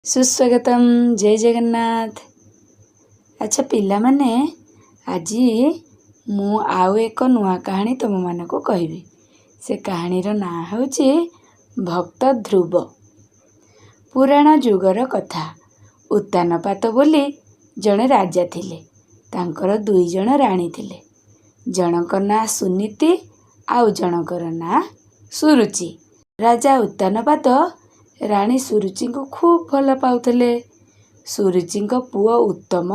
ସୁସ୍ୱାଗତମ୍, ଜୟ ଜଗନ୍ନାଥ। ଆଚ୍ଛା ପିଲାମାନେ, ଆଜି ମୁଁ ଆଉ ଏକ ନୂଆ କାହାଣୀ ତୁମମାନଙ୍କୁ କହିବି। ସେ କାହାଣୀର ନାଁ ହେଉଛି ଭକ୍ତ ଧ୍ରୁବ। ପୁରାଣ ଯୁଗର କଥା। ଉତ୍ତାନପାଦ ବୋଲି ଜଣେ ରାଜା ଥିଲେ। ତାଙ୍କର 2 ଜଣ ରାଣୀ ଥିଲେ। ଜଣଙ୍କ ନାଁ ସୁନୀତି, ଆଉ ଜଣଙ୍କର ନାଁ ସୁରୁଚି। ରାଜା ଉତ୍ତାନପାଦ ରାଣୀ ସୁରୁଚିଙ୍କୁ ଖୁବ୍ ଭଲ ପାଉଥିଲେ। ସୁରୁଚିଙ୍କ ପୁଅ ଉତ୍ତମ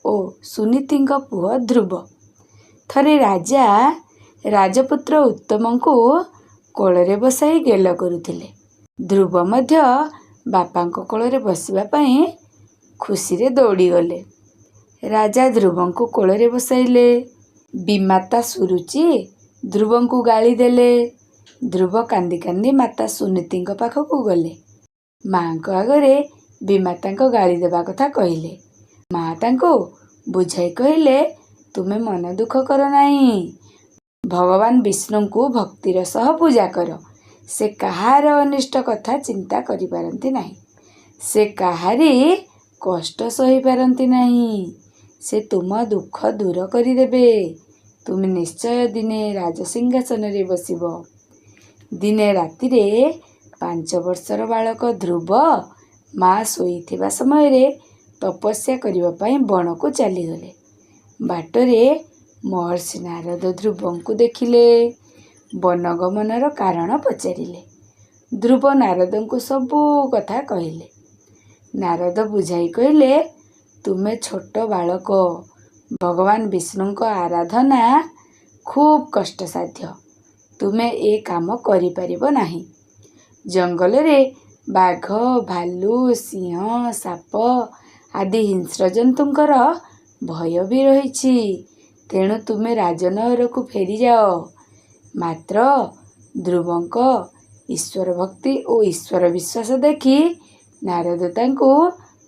ଓ ସୁନୀତିଙ୍କ ପୁଅ ଧ୍ରୁବ। ଥରେ ରାଜା ରାଜପୁତ୍ର ଉତ୍ତମଙ୍କୁ କୋଳରେ ବସାଇ ଗେଲ କରୁଥିଲେ। ଧ୍ରୁବ ମଧ୍ୟ ବାପାଙ୍କ କୋଳରେ ବସିବା ପାଇଁ ଖୁସିରେ ଦୌଡ଼ିଗଲେ। ରାଜା ଧ୍ରୁବଙ୍କୁ କୋଳରେ ବସାଇଲେ। ବିମାତା ସୁରୁଚି ଧ୍ରୁବଙ୍କୁ ଗାଳି ଦେଲେ। ଧ୍ରୁବ କାନ୍ଦି କାନ୍ଦି ମାତା ସୁନୀତିଙ୍କ ପାଖକୁ ଗଲେ। ମାଆଙ୍କ ଆଗରେ ବିମାତାଙ୍କ ଗାଳି ଦେବା କଥା କହିଲେ। ମା ତାଙ୍କୁ ବୁଝାଇ କହିଲେ, "ତୁମେ ମନ ଦୁଃଖ କର ନାହିଁ। ଭଗବାନ ବିଷ୍ଣୁଙ୍କୁ ଭକ୍ତିର ସହ ପୂଜା କର। ସେ କାହାର ଅନିଷ୍ଟ କଥା ଚିନ୍ତା କରିପାରନ୍ତି ନାହିଁ। ସେ କାହାରି କଷ୍ଟ ସହିପାରନ୍ତି ନାହିଁ। ସେ ତୁମ ଦୁଃଖ ଦୂର କରିଦେବେ। ତୁମେ ନିଶ୍ଚୟ ଦିନେ ରାଜସିଂହାସନରେ ବସିବ।" ଦିନେ ରାତିରେ 5 ବର୍ଷର ବାଳକ ଧ୍ରୁବ ମା ଶୋଇଥିବା ସମୟରେ ତପସ୍ୟା କରିବା ପାଇଁ ବଣକୁ ଚାଲିଗଲେ। ବାଟରେ ମହର୍ଷି ନାରଦ ଧ୍ରୁବଙ୍କୁ ଦେଖିଲେ। ବନଗମନର କାରଣ ପଚାରିଲେ। ଧ୍ରୁବ ନାରଦଙ୍କୁ ସବୁ କଥା କହିଲେ। ନାରଦ ବୁଝାଇ କହିଲେ, "ତୁମେ ଛୋଟ ବାଳକ। ଭଗବାନ ବିଷ୍ଣୁଙ୍କ ଆରାଧନା ଖୁବ୍ କଷ୍ଟସାଧ୍ୟ। ତୁମେ ଏ କାମ କରିପାରିବ ନାହିଁ। ଜଙ୍ଗଲରେ ବାଘ, ଭାଲୁ, ସିଂହ, ସାପ ଆଦି ହିଂସ୍ରଜନ୍ତୁଙ୍କର ଭୟ ବି ରହିଛି। ତେଣୁ ତୁମେ ରାଜନଅରକୁ ଫେରିଯାଅ।" ମାତ୍ର ଧ୍ରୁବଙ୍କ ଈଶ୍ୱର ଭକ୍ତି ଓ ଈଶ୍ୱର ବିଶ୍ୱାସ ଦେଖି ନାରଦ ତାଙ୍କୁ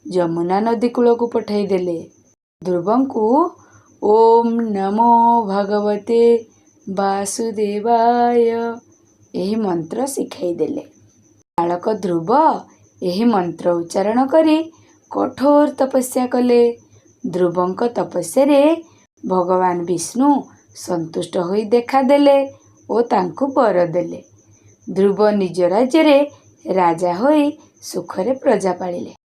ଯମୁନା ନଦୀ କୂଳକୁ ପଠାଇଦେଲେ। ଧ୍ରୁବଙ୍କୁ "ଓଁ ନମୋ ଭଗବତେ ବାସୁଦେବାୟ" ଏହି ମନ୍ତ୍ର ଶିଖାଇଦେଲେ। ବାଳକ ଧ୍ରୁବ ଏହି ମନ୍ତ୍ର ଉଚ୍ଚାରଣ କରି କଠୋର ତପସ୍ୟା କଲେ। ଧ୍ରୁବଙ୍କ ତପସ୍ୟାରେ ଭଗବାନ ବିଷ୍ଣୁ ସନ୍ତୁଷ୍ଟ ହୋଇ ଦେଖାଦେଲେ ଓ ତାଙ୍କୁ ବର ଦେଲେ। ଧ୍ରୁବ ନିଜ ରାଜ୍ୟରେ ରାଜା ହୋଇ ସୁଖରେ ପ୍ରଜା ପାଳିଲେ।